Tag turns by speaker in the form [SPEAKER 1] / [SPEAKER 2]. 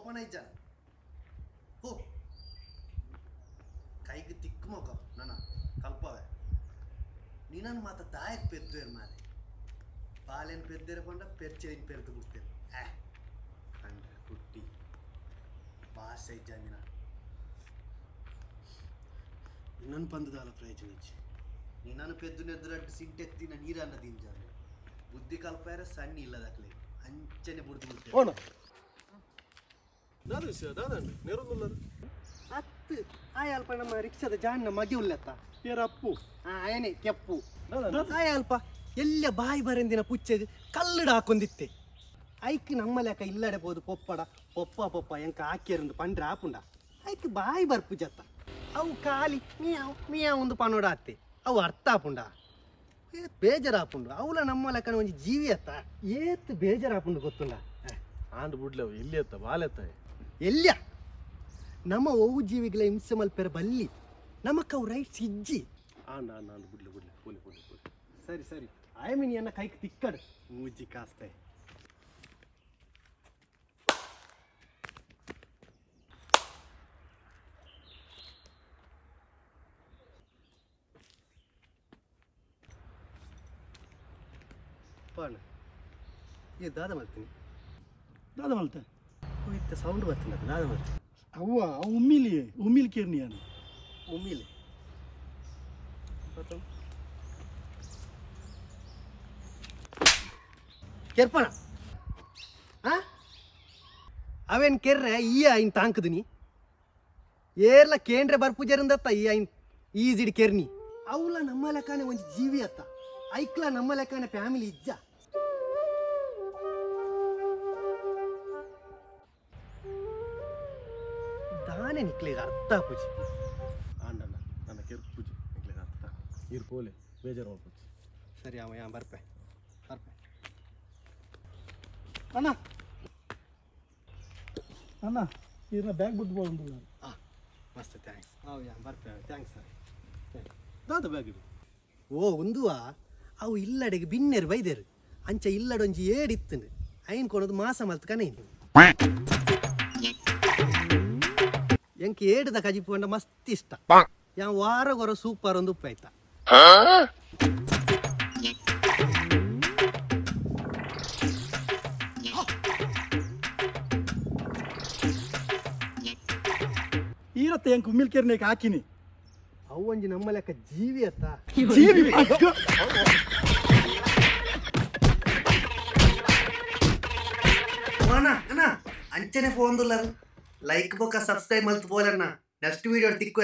[SPEAKER 1] ಪೋಪನ ಇಜ್ಜಾನ ಹೋ ಕೈಗೆ ತಿಕ್ಕು ಮೊಕ ನನ್ನ ಕಲ್ಪವೆ ನಿನ್ನನ್ನು ಮಾತ ತಾಯಕ್ ಪೆದ್ದುವೇರು ಮಾರೆ ಬಾಲೆನ್ ಪೆದ್ದೇರೆ ಪಂಡ ಪೆರ್ಚೆಲಿನ್ ಪೆರ್ದು ಬಿಡ್ತೇನೆ ಕಂಡ್ರೆ ಕುಟ್ಟಿ ಭಾಷೆ ಇಜ್ಜಾಂದಿನ
[SPEAKER 2] ಇನ್ನೊಂದು ಪಂದದಾಲ ಪ್ರಯೋಜನ ಇಜ್ಜಿ
[SPEAKER 1] ನಿನ್ನನ್ನು ಪೆದ್ದು ನೆದ್ರಡ್ಡು ಸಿಂಟೆಕ್ತಿನ ನೀರನ್ನ ದಿಂಜಾರೆ ಬುದ್ಧಿ ಕಲ್ಪಾರೆ ಸಣ್ಣ ಇಲ್ಲದಾಕ್ಲೆ ಅಂಚನೆ ಬುಡ್ದು ಬಿಡ್ತೇನೆ
[SPEAKER 2] ಓಣ ದಾದ ವಿಷಯ ದಾದಂడి ನೆರೊಂದುಲ್ಲರು
[SPEAKER 1] ಅತ್ತು ಆಯಲ್ಪ ನಮ್ಮ ರಿಕ್ಷಾದ ಜಾನ್ನ ಮಗೆ ಉಲ್ಲತ್ತ
[SPEAKER 2] ಪೇರ ಅಪ್ಪು
[SPEAKER 1] ಆಯನೆ ಕೆಪ್ಪು ಆಯಲ್ಪ ಎಲ್ಲ ಬಾಯಿ ಬರಂದಿನ ಪುಚ್ಚೆಗ್ ಕಲ್ಲುಡ ಹಾಕೊಂದಿತ್ತೆ ಐಕ್ ನಮ್ಮ ಲೆಕ್ಕ ಇಲ್ಲಡೆ ಬೋದು ಪೊಪ್ಪಡ ಪೊಪ್ಪ ಪೊಪ್ಪ ಎಂಕ ಆಕ್ಯರಂದು ಪಂಡ್ರೆ ಆಪುಂಡ ಐಕ್ ಬಾಯಿ ಬರ್ಪು ಜತ್ತ ಅವು ಖಾಲಿ ಮಿಯಾವ್ ಮಿಯಾವ್ ಒಂದು ಪನೋಡ ಅತ್ತೆ ಅವು ಅರ್ಥ ಆಪುಂಡ ಏತ್ ಬೇಜಾರಾಪುಂಡು ಅವಲ ನಮ್ಮ ಲೆಕ್ಕನ ಒಂಜಿ ಜೀವಿ ಅತ್ತ ಏತ್ ಬೇಜಾರಾಪುಂಡು ಗೊತ್ತುಂಡ
[SPEAKER 2] ಆಂಡ್ ಬುಡ್ಲೆವು ಎಲ್ಲಿ ಎತ್ತ ಬಾಲೆತ್ತ
[SPEAKER 1] ಎಲ್ಲಿಯ ನಮ್ಮ ಒವು ಜೀವಿಗಳ ಹಿಂಸೆ ಮಲ್ಪೆರ ಬಲ್ಲಿ ನಮಕ್ ಅವು ರೈಟ್ಸ್ ಇಜ್ಜಿ
[SPEAKER 2] ಆಂಡ್ ಆಂಡ್ ಆಂಡ್ ಬುಡ್ಲೆ ಬುಡ್ಲೆ ಪೋಲಿ ಪೋಲಿ ಪೋಲಿ
[SPEAKER 1] ಸರಿ ಸರಿ ಆಯಮಿನಿಯನ್ನ ಕೈಗೆ ತಿಕ್ಕಡು ಮೂಜಿ ಕಾಸ್ತೆ ಪಾಣ ಏ ದಾದ ಮಾಡ್ತೀನಿ
[SPEAKER 3] ದಾದ ಮಲ್ತೆ
[SPEAKER 1] ಇತ್ತ ಸೌಂಡ್ ಬರ್ತೀನಿ ದಾದ ಮಾಡ್ತೀನಿ
[SPEAKER 3] ಅವ್ವ ಅವು ಉಮ್ಮಿಲಿ ಉಮ್ಮಿಲಿ ಕೇರ್ನಿ ನಾನು
[SPEAKER 1] ಉಮ್ಮಿಲಿ ಕೆರ್ಪಣ ಆ ಅವೇನು ಕೆರ್ರೆ ಈ ಐನ್ ತಾಂಕದು ನೀ ಏರ್ಲ ಕೇಂದ್ರ ಬರ್ಪೂಜರಿಂದತ್ತ ಈ ಐನ್ ಈಜಿಡ್ ಕೆರ್ನಿ ಅವಲ ನಮ್ಮ ಲೆಕ್ಕನೆ ಒಂಜಿ ಜೀವಿ ಅತ್ತ ಐಕ್ಲ ನಮ್ಮ ಲೆಕ್ಕನೆ ಫ್ಯಾಮಿಲಿ ಇಜ್ಜ ದಾನೆ ನಿಕ್ಲೆಗ್ ಅರ್ಥ ಪೂಜಿ
[SPEAKER 2] ಆಂಡಣ್ಣ ನನ್ನ ಕೆರ್ಪು ಪೂಜೆ ನಿಕ್ಲೆಗ್ ಅರ್ಥ ಈರ್ ಪೋಲೆ ಬೇಜಾರು ಮಲ್ಪುಜಿ
[SPEAKER 1] ಸರಿ ಅವ ಯಾ ಬರ್ಪೆ ಬರ್ಪೆ
[SPEAKER 3] ಅಣ್ಣ ಅಣ್ಣ ಇದನ್ನ ಬ್ಯಾಗ್ ಬಿಟ್ಟು ಹೋಗುದು
[SPEAKER 1] ಆ ಮಸ್ತ್ thanks ಅವು ಯಾ ಬರ್ಪೆ thanks sir
[SPEAKER 2] ದಾದ ಬ್ಯಾಗ್ ಇದು
[SPEAKER 1] ಓ ಉಂದುವಾ ಅವು ಇಲ್ಲಡೆಗೆ ಬಿನ್ನೆರು ಬೈದೇರು ಅಂಚ ಇಲ್ಲಡೊಂಜಿ ಏಡಿತ್ತುಂಡು ಐನ್ ಕೊಡೋದು ಮಾಸ ಮಲ್ತ್ ಕನೈನು ಎಂಕ್ ಏಡುದ ಕಜಿಪು ಕಂಡ ಮಸ್ತ್ ಇಷ್ಟ ಯಾ ವಾರಗೊರ ಸೂಪರ್ ಒಂದು ಉಪ್ಪು ಆಯ್ತಾ
[SPEAKER 3] ಈರತ್ತೆ ಎಂಕ್ ಉಮ್ಮಿಲ್ ಕೇರ್ನೇಕ್ ಹಾಕಿನಿ
[SPEAKER 1] ಅವು ಒಂಜಿ ನಮ್ಮ ಲೆಕ್ಕ ಜೀವಿ ಅತ್ತ
[SPEAKER 3] ಜೀವಿ
[SPEAKER 1] ಅಣ್ಣ ಅಣ್ಣ ಅಂಚನೆ ಫೋನ್ ದುಲ್ಲರು ಲೈಕ್ ಬೊಕ್ಕ ಸಬ್ಸ್ಕ್ರೈಬ್ ಮಲ್ತ್ ಪೋಲಣ್ಣ ನೆಕ್ಸ್ಟ್ ವೀಡಿಯೋ ತಿಕ್ಕು.